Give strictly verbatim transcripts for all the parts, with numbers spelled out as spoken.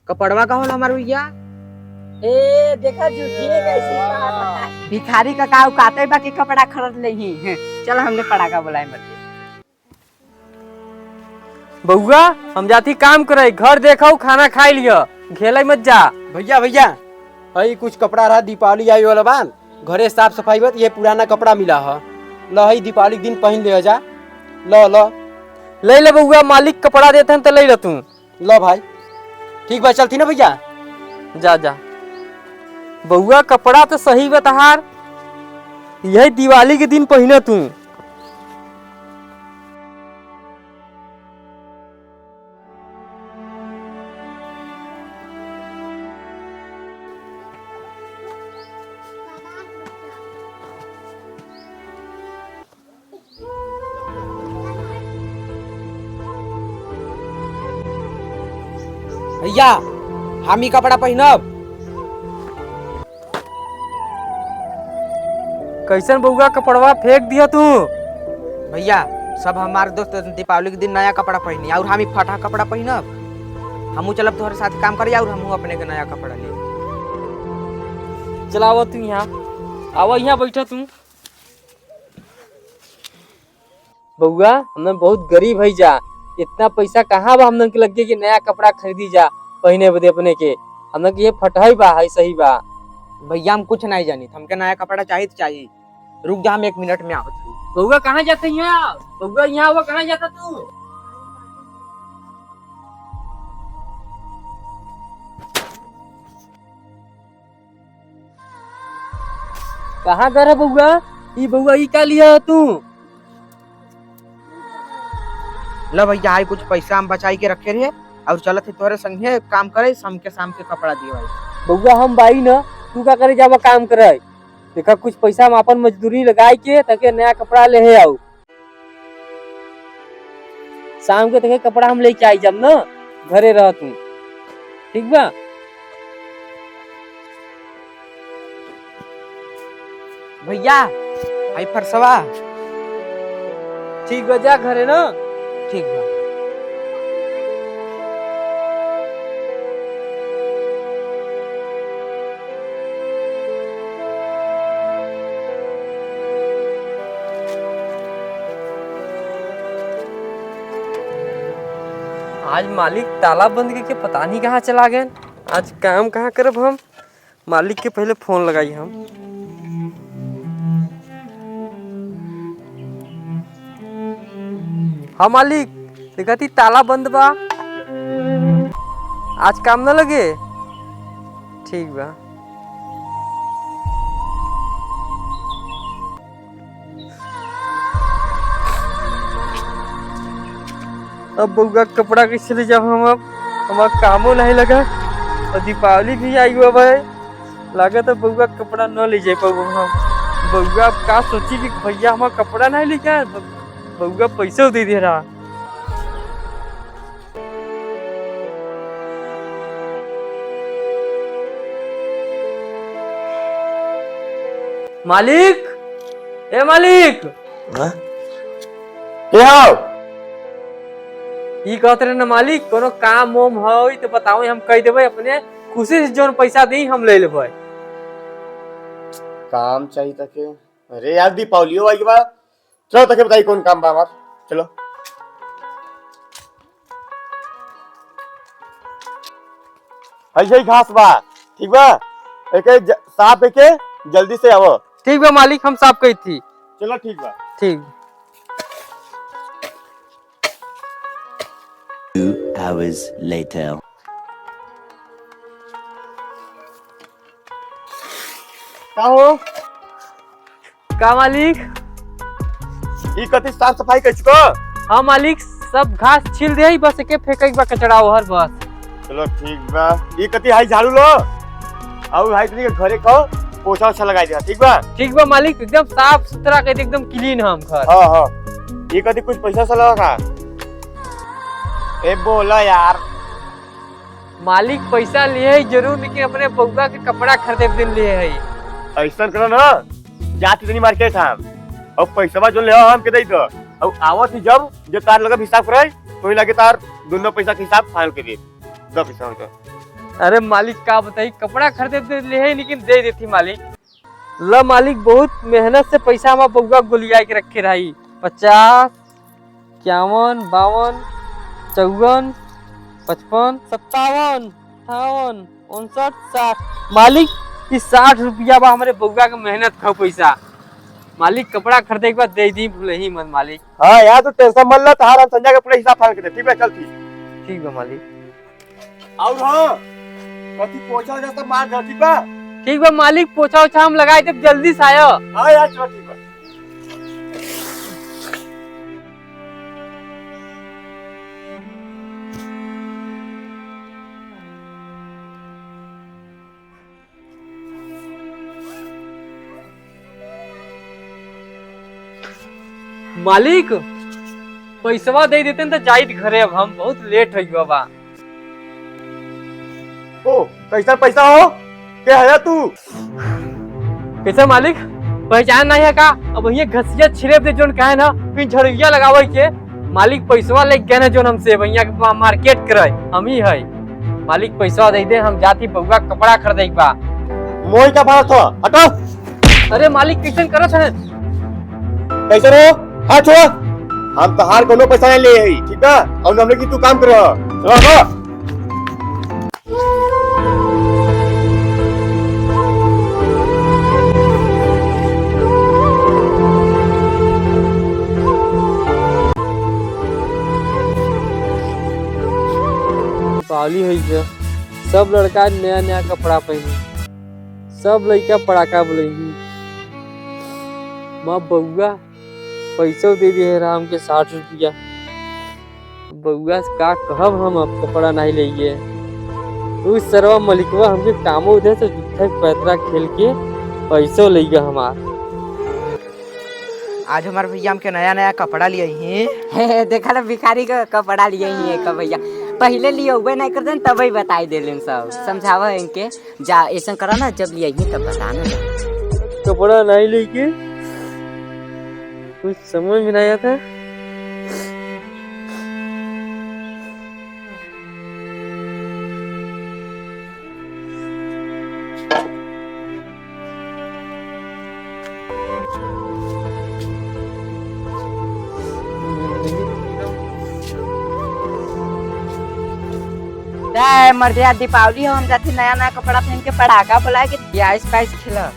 कपड़वा का होला हमार भैया? ए, देखा जुटिए गई सी बात। भिखारी का काऊ काते बा कि कपड़ा खरीद लेही। हैं, चल हमने पड़ाका बुलाए मत। बउआ, हम जाती काम करे, घर देखो, खाना खाई लियो, खेले मत जा। भैया, भैया, हई कुछ कपड़ा रहा, दीपावली आवे वाला बा, घरे साफ सफाई बा, ये पुराना कपड़ा मिला ह, ल हई दीपावली के दिन पहन ले जा, ल ल। ले ले बउआ, मालिक कपड़ा देत हन त ले ले तू। ल भाई, ठीक बा, चलती ना भैया। जा, जा। बउआ, कपड़ा त सही बा तहार, यही दिवाली के दिन पहिने तू। भैया, हम ई कपड़ा पहिनब। कैसन बउआ कपड़वा फेंक दिया तू? भैया, सब हमार दोस्त दीपावली के दिन नया कपड़ा पहिनी, और हम ई फटा कपड़ा पहिनब? हमहू चलब तोहरे साथ काम करे, और हमहू अपने के नया कपड़ा ले। चलावत तू यहाँ, आवा यहाँ बैठा तू। बउआ, हमन बहुत गरीब हई जा, इतना पैसा कहाँ बा हमन के लगे कि नया कपड़ा खरीदी जा पहिने बदे अपने के? हमन के ये फटहई बा, है सही बा। भैया, हम कुछ नहीं जानी, हमके नया कपड़ा चाहिए तो चाहिए। रुक जा, हम एक मिनट में आवत हई। बउआ, कहाँ जात हई यहाँ? बउआ, यहाँ आवा, कहाँ जाता तू? कहाँ गए रहे बउआ? ई बउआ, ई का लिया तू? ल भैया, हाई कुछ पैसा हम बचाई के रखे रहे और चलत ही तोहरे संगे काम करे, शाम के, शाम के कपड़ा दिए भाई। बउआ, हम बाई न, तू का करे जाबा काम करे? देखा, कुछ पैसा हम अपन मजदूरी लगाई के ताके नया कपड़ा लेहे आऊ। शाम के तोके कपड़ा हम लेके आई जब न, घरे रह तू, ठीक बा? भैया, आई फरसवा। ठीक बा, जा घरे न। ठीक बा। आज मालिक ताला बंद करके पता नहीं कहाँ चला गए। आज काम कहाँ करब हम? मालिक के पहले फोन लगाई हम। हाँ मालिक, देखा थी ताला बंद बा, आज काम न लगे। ठीक बा। अब बउआ के कपड़ा कैसे ले जाब हम? अब हमार कामो नहीं लगा और दीपावली भी आई हुआ भाई, लागत है बउआ के कपड़ा न ले जाए पाऊँ हम। बउआ अब का सोची कि भैया हमार कपड़ा नहीं लेके आए, बउआ पैसा दे दे रहा। मालिक, ए मालिक। हाँ? के हो? ई कहत रहे ना मालिक, कोनो काम वोम होई तो बताओ, हम कह देबे, अपने खुशी से जोन पैसा दी हम ले लेबे। काम चाहिए तके। अरे यार, दीपावलियो आई बा, चलो तके बताई कौन काम बा हमार। चलो। हई, हई घास बा, ठीक बा? एके ज-, साफ एके जल्दी से आवो। ठीक बा मालिक, हम साफ करी थी। चलो ठीक बा। ठीक। Two hours later. का हो? का मालिक? ई कथी साफ सफाई कर चुको? हाँ मालिक, सब घास छील दे, बस एके फेंके के बा कचरा ओहर बस। चलो ठीक बा। ई कथी हाई झाड़ू लो, और हाई तनी के घरे को पोछा ओछा लगाई दे, ठीक बा? ठीक बा मालिक, एकदम साफ सुथरा कर दे, एकदम clean हम घर। हाँ, हाँ। ई कथी कुछ पैसा उसा लगा का? ए बोला यार। मालिक पैसा लिए है जरूर, लेकिन अपने बउआ के कपड़ा खरीदे के दिन लिए है। ऐसन करो ना, जात इतनी मार्केट हम, और पैसा जो ले हम के दे दो, और आवत ही जब जो तार लगे हिसाब करे, तो ही लगे तार दोनों पैसा के हिसाब final कर दे। दो पैसा हो तो। अरे मालिक, का बताई, कपड़ा खरीदे दे ले है, लेकिन दे देती मालिक। ल मालिक, बहुत मेहनत से पैसा हमार बउआ गोलिया के रखे रही। पचास, इक्यावन, बावन, चौवन, पचपन, सत्तावन, अट्ठावन, उनसठ, साठ। मालिक, ई साठ रुपया बा हमरे बउआ के मेहनत का पैसा। मालिक, कपड़ा खरीदे के बाद दे दी, भूलही मत मालिक। हाँ यार, तू tension मत ले, तहार हम संजय के पूरा हिसाब फाइनल कर दे, ठीक बा? चल ठीक। ठीक बा मालिक। और हाँ, कथी पोछा ओछा सब मार दे, ठीक बा? ठीक बा मालिक, पोछा ओछा हम लगाई देब, जल्दी से आयो। हाँ यार, चलो ठीक बा। मालिक, पैसवा दे देते न तो जाइत घरे, अब हम बहुत लेट हो गया बा। ओ, कैसा पैसा हो? के है तू? कैसा मालिक, पहचान नहीं है का? अब ये घसिया छिड़ेप दे जोन कहे ना, फिर झड़िया लगावे के। मालिक पैसवा ले गए ना जोन हमसे, भैया के पा-, मार्केट करे, हम ही है। मालिक पैसवा दे दे, हम जाती बउआ कपड़ा खरीदे के बा। मोई का भारत हो, हटो। अरे मालिक, कैसन करत है? कैसन हो? हाथ छोड़। हम तहार कोनो पैसा नहीं ले हई, ठीक बा? और हमने की तू काम कर। रह, रह। दीपावली होई गया, सब लड़का नया नया कपड़ा पहनी, सब लइका पड़ाका बोलही। माँ बउआ पैसो दे दिए राम के साठ रुपया। बउआ से का कहब हम, अब कपड़ा नहीं लेइए। उ सरवा मलिकवा हमके कामो दे तो झूठे पैतरा खेल के पैसो लेइए हमार। आज हमार भैया हमके नया नया कपड़ा लिए ही। हे, देखा ना, भिखारी का कपड़ा लिए ही एक भैया। पहले लिए हुए नहीं करते, तब ही बताई देलेन सब, समझावा इनके। जा, ऐसा करा ना, जब लिए ही तब बता ना। कपड़ा नहीं लेके कुछ समझ में नहीं आता। ए, मर्दिया, दीपावली हो, हम जाती नया नया कपड़ा पहन के पड़ाका बोलाए के आइस पाइस खिला।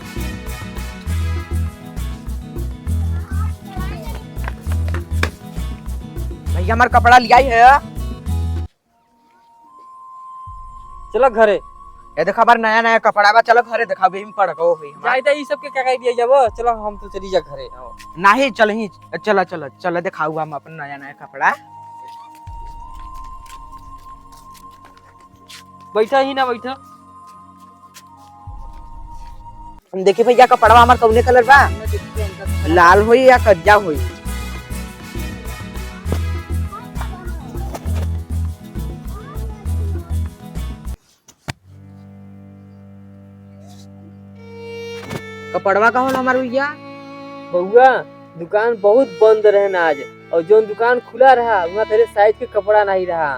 भैया, हमार कपड़ा लियाई है। चलो घरे। ये देखो, हमार नया नया कपड़ा बा, चलो घरे देखाओ, बेम पड़को होई हमार। जाई त ई सब के का कह दिया जाबो, चलो हम तो चली जा घरे। आओ। नहीं, चल ही, चलो, चलो, चलो देखाओ हम अपन नया नया कपड़ा। बैठा ही ना, बैठा। हम देखी भैया, कपड़वा हमार कौने कलर बा? लाल होई या करिया होई? कपड़वा का होला हमार भैया? बउआ, दुकान बहुत बंद रहन आज, और जौन दुकान खुला रहा, वहाँ तेरे साइज के कपड़ा नहीं रहा।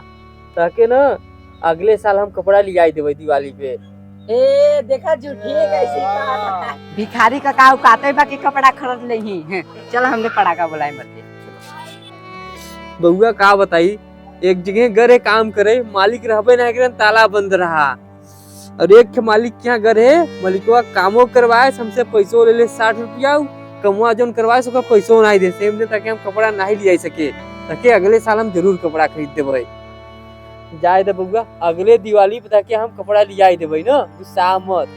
तहके न अगले साल हम कपड़ा लियाई देबे दिवाली पे। ए, देखा झूठी है कैसी बात। भिखारी का का औकात है बाकी कपड़ा खरीद लेही। चल हमने पड़ाका बोलाए मत। बउआ का बताई, एक जगह गरे काम करे, मालिक रहबे ना करे, ताला बंद रहा। और एक ठे मालिक के यहाँ गरे, मलिकवा कामो करवाए, हमसे पैसो ले ले साठ रुपया, कमवा जौन करवाए, ओकर पैसो नहीं दे, सेम दे, ताकि हम कपड़ा नहीं लियाई सके, ताकि अगले साल हम जरूर कपड़ा खरीद देबे। जाए दे बउआ, अगले दिवाली पे ताकि हम कपड़ा लियाई देबे ना, गुस्सा मत।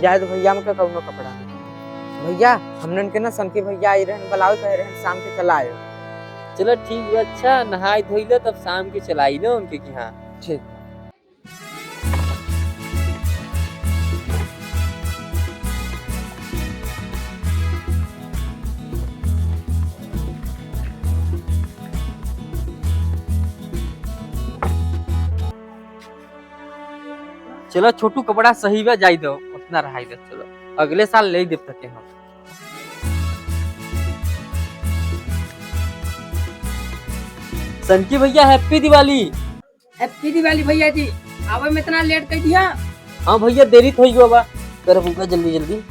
जाए दे भैया, हमके कौनो कपड़ा नहीं। भैया, हमनन के ना सनकी भैया आई रहन, बुलावे कहे रहन, शाम के चला आयो। चलो ठीक बा, अच्छा नहाई धोई ले, तब शाम के चलाई ना उनके के यहाँ। ठीक। चलो छोटू, कपड़ा सही बा, जाई दो, उतना रहाई दो। चलो अगले साल ले देब तके हम। सनकी भैया, हैप्पी दिवाली। हैप्पी दिवाली भैया जी। आवे में इतना लेट कर दिया। हाँ भैया, देरी तो होई गवा बा। कर भूखा जल्दी जल्दी।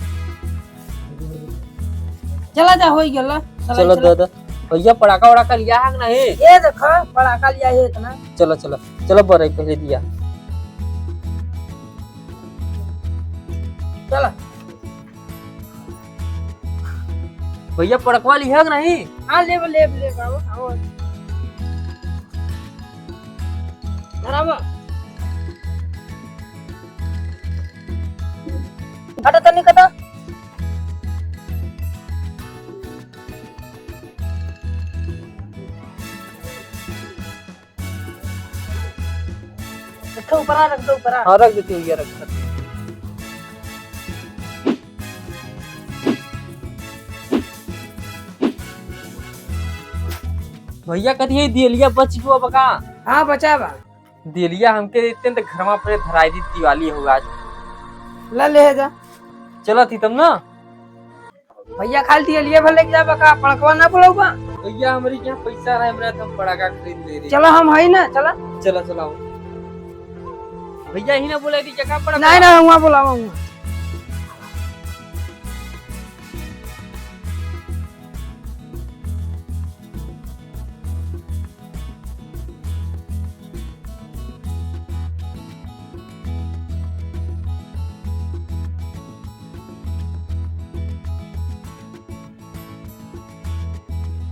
चला जा, होई गेला। चला, चलो चला। दादा। भैया, पड़ाका वड़ाका लिया है कि नहीं? ये देखो, पड़ाका लिया है इतना। चलो, चलो, चलो, बरई पहले दिया। चला। भैया, पड़कवा लिया है कि नहीं? हाँ, ले, ले, ले, आओ, आओ। धरावा। हटा तनी, हटा। रखो ऊपर आ, रख दो ऊपर आ। हाँ, रख देती हूँ, ये रख, रख। भैया, कथी है, दियलिया बच गवा बका? हाँ, बचा बा। दियलिया हमके देते हैं तो घरमा पे धराई दी, दिवाली हो आज। ला ले जा। चलत ही तब ना। भैया, खाली दियलिया भर लेके जाबा का, पड़कवा ना बुलाऊबा? भैया, हमरी के यहाँ पैसा ना है, हमरा तो हम पड़ाका खरीद ले रहे। चला, हम हई ना, चला। चला, चला। भैया, ही ना बुलाई दी, जगह पड़ाका। नहीं, नहीं, हुआ बुलावा, हुआ।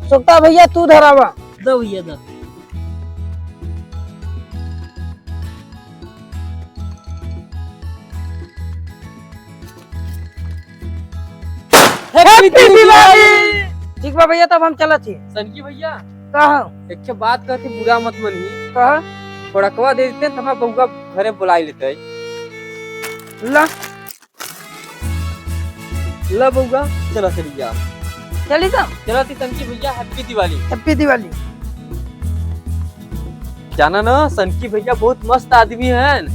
सुक्ता भैया, तू धरावा। दो भैया, दो। Happy Happy दिवाली। दिवाली। ठीक बा भैया, तब हम चलत ही। सनकी भैया। का हो? एक ठे बात कहती, बुरा मत मनी। कहा? पड़कवा दे देते, तो हमार बउआ घरे बुलाई लेते। ला। ला बउआ, चला चली जा। चली तो? चला ती सनकी भैया, Happy दिवाली। Happy दिवाली। जाना ना, सनकी भैया बहुत मस्त आदमी हैं।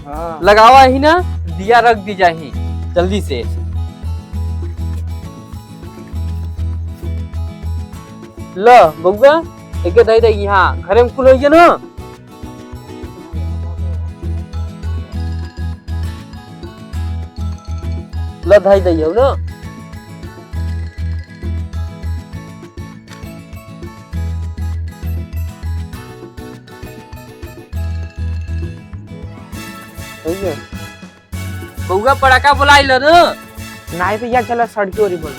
हाँ। लगावा ही ना, दिया रख दी जाही जल्दी से। ल बउआ, एके धई दे, यहाँ घरे में कुल होइए ना। ल धई दे हो ना। भैया, बउआ पड़ाका बुलाई लो ना। नाहीं भैया, चला सड़की ओरी बोल।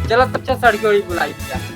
चला तब, अच्छा सड़की ओरी बुलाई दिया।